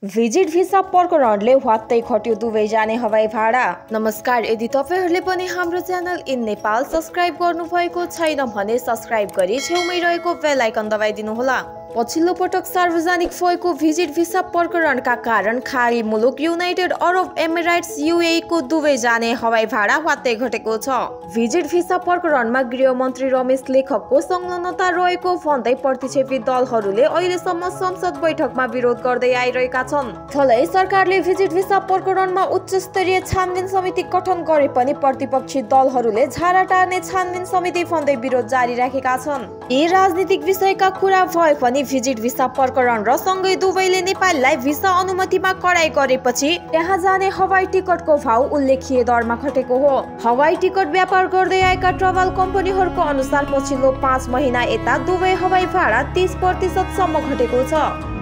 Visit visa प्रकरणले ह्वात्तै खट्यो दुवै जाने हवाई भाडा। नमस्कार, यदि तपाईहरुले पनि हाम्रो च्यानल इन नेपाल सब्स्क्राइब गर्नुभएको छैन भने सब्स्क्राइब गरी छेउमै रहेको बेल आइकन दबाइदिनु होला। पछिल्लो पटक सार्वजनिक भएको भिजिट भिसा प्रकरणका कारण खाडी मुलुक युनाइटेड अरब एमिरेट्स युएई को दुवै जाने हवाई भाडा ह्वात्तै घटेको छ। भिजिट भिसा प्रकरणमा गृहमन्त्री रमेश लेखकको संलग्नता रहेको भन्दै प्रतिक्षेपी दलहरूले अहिलेसम्म संसद बैठकमा विरोध गर्दै आइरहेका छन्। फलै सरकारले भिजिट भिसा प्रकरणमा उच्च स्तरीय छानबिन समिति गठन गरे पनि प्रतिपक्षी दलहरूले झाडा टार्ने छानबिन समिति भन्दै विरोध जारी राखेका छन्। यी राजनीतिक विषयका कुरा भए पनि भिजिट भिसा प्रकरण र सँगै दुवैले नेपाललाई भिसा अनुमतिमा कडाई गरेपछि त्यहाँ जाने हवाई टिकटको भाउ उल्लेखीय दरमा घटेको हो। हवाई टिकट व्यापार गर्दै आएका ट्राभल कम्पनीहरूको अनुसार पछिल्लो 5 महिना यता दुवै हवाई भाडा 30% सम्म घटेको छ।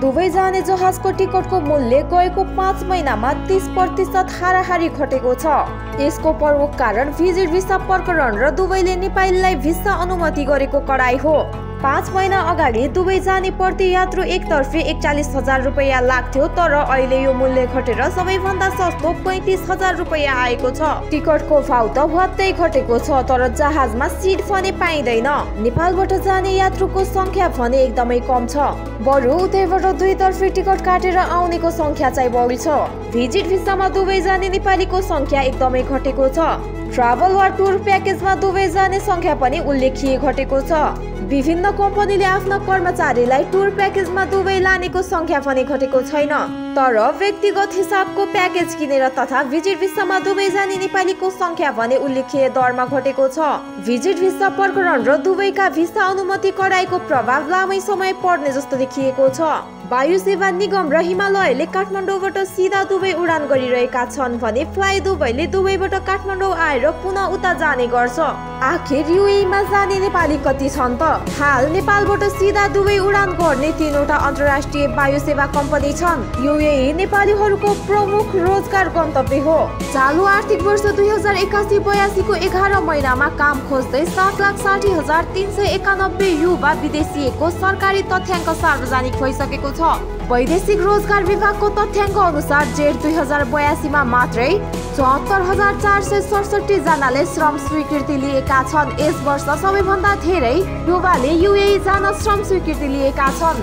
दुवै जाने जहाजको टिकटको मूल्य गएको 5 महिनामा 30% हाराहारी घटेको छ। यसको प्रमुख कारण भिजिट भिसा प्रकरण र दुवैले नेपाललाई भिसा अनुमति गरेको कडाई हो। 5 महिना अगाडि दुवै जाने प्रति यात्रु एकतर्फी 41,000 रुपैयाँ लाग्थ्यो, तर अहिले यो मूल्य घटेर सबैभन्दा सस्तो 35,000 रुपैयाँ आएको छ। टिकटको भाउ त ह्वात्तै घटेको छ, तर जहाजमा सिट भने पाइँदैन। नेपालबाट जाने यात्रुको संख्या भने एकदमै कम छ। बरु उतैबाट दुईतर्फी टिकट काटेर आउनेको संख्या चाहिँ बढी छ। भिजिट भिसामा दुवै जाने नेपालीको संख्या एकदमै घटेको छ। ट्राभल वा टुर प्याकेजमा दुवै जाने संख्या पनि उल्लेखीय घटेको छ। विभिन्न कम्पनीले आफ्ना कर्मचारीलाई टुर प्याकेजमा दुवै लानेको संख्या पनि घटेको छैन, तर व्यक्तिगत हिसाबको प्याकेज किनेर तथा भिजिट भिसामा दुवै जाने नेपालीको संख्या भने उल्लेखीय दरमा घटेको छ। भिजिट भिसा प्रकरण र दुवैका भिसा अनुमति कडाईको प्रभाव लामै समय पर्ने जस्तो देखिएको छ। वायु सेवा निगम र हिमालयले काठमाडौँबाट सिधा दुवै उडान गरिरहेका छन् भने फ्लाइ दुबईले दुबईबाट काठमाडौँ आएर पुनः उता जाने गर्छ। आखिर युएईमा जाने नेपाली कति छन् त? हाल नेपालबाट सिधा दुवै उडान गर्ने 3वटा अन्तर्राष्ट्रिय वायु सेवा कम्पनी छन्। युएई नेपालीहरूको प्रमुख रोजगार गन्तव्य हो। चालु आर्थिक वर्ष 2081-82 को 11 महिनामा काम खोज्दै 7,60,391 युवा विदेशीको सरकारी तथ्याङ्क सार्वजनिक भइसकेको छ। वैदेशिक रोजगार विभागको तथ्याङ्क अनुसार जेठ 2082 मा मात्रै 74,467 जनाले श्रम स्वीकृति लिएका छन्। यस वर्ष सबैभन्दा धेरै युवाले युएई जान श्रम स्वीकृति लिएका छन्।